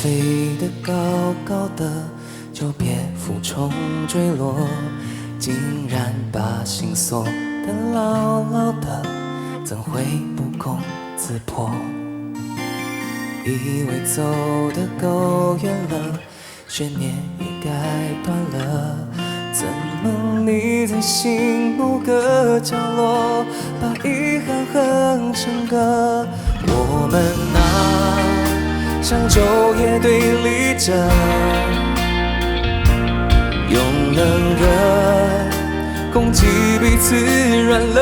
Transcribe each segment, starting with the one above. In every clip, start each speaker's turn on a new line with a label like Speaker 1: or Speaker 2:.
Speaker 1: 飛得高高的，就別負重墜落。竟然把心鎖得牢牢的，怎會不攻自破？以為走得夠遠了，懸念也該斷了，怎麼你在心某個角落，把遺憾哼成歌？我們啊，像晝夜對立著，用冷熱攻擊彼此軟肋，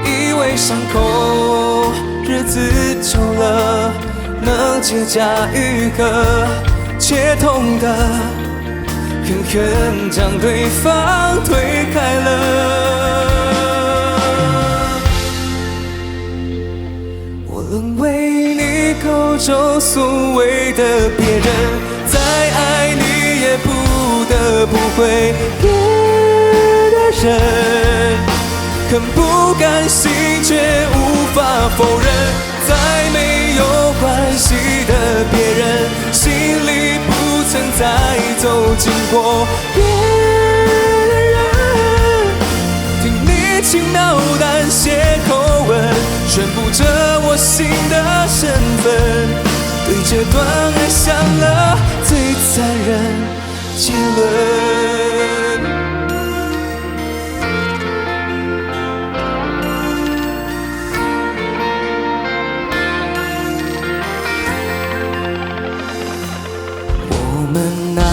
Speaker 1: 以為傷口日子久了能結痂愈合，卻痛得狠狠將對方推開了。我淪為你口中所謂的別人，再愛你也不得不會別的人，很不甘心卻無法否認，再沒有關係的別人，心裡不曾再走進過別的人。聽你輕描淡寫口吻，宣布著我新的身份，對這段愛下了最殘忍結論。我們啊，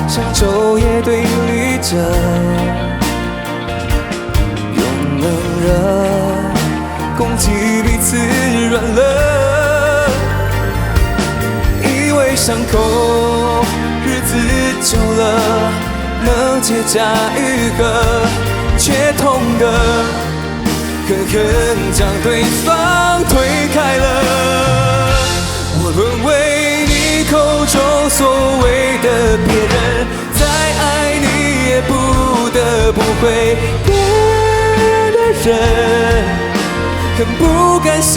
Speaker 1: 像晝夜對立著，用冷熱攻擊彼此軟肋，以為傷口日子久了能結痂愈合，卻痛得狠狠將對方推開了。我淪為你口中所謂的別人，再愛你也不得不會別的人，很不甘心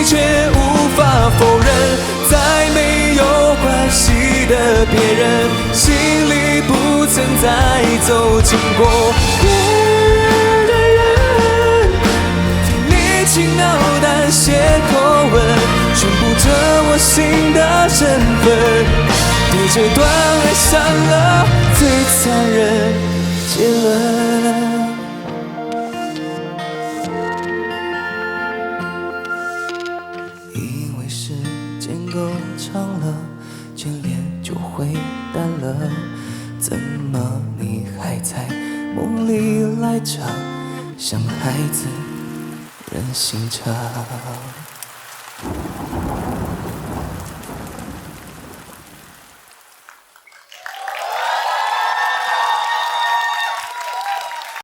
Speaker 1: 卻無法否認，再沒有關係的別人，心裡不曾再走進過別的人。聽你輕描淡寫口吻，宣布著我新的身份，對這段愛下了最殘忍結論。以為時間夠長了，眷戀就會淡了，怎麼你還在夢裡來著，像孩子任性著。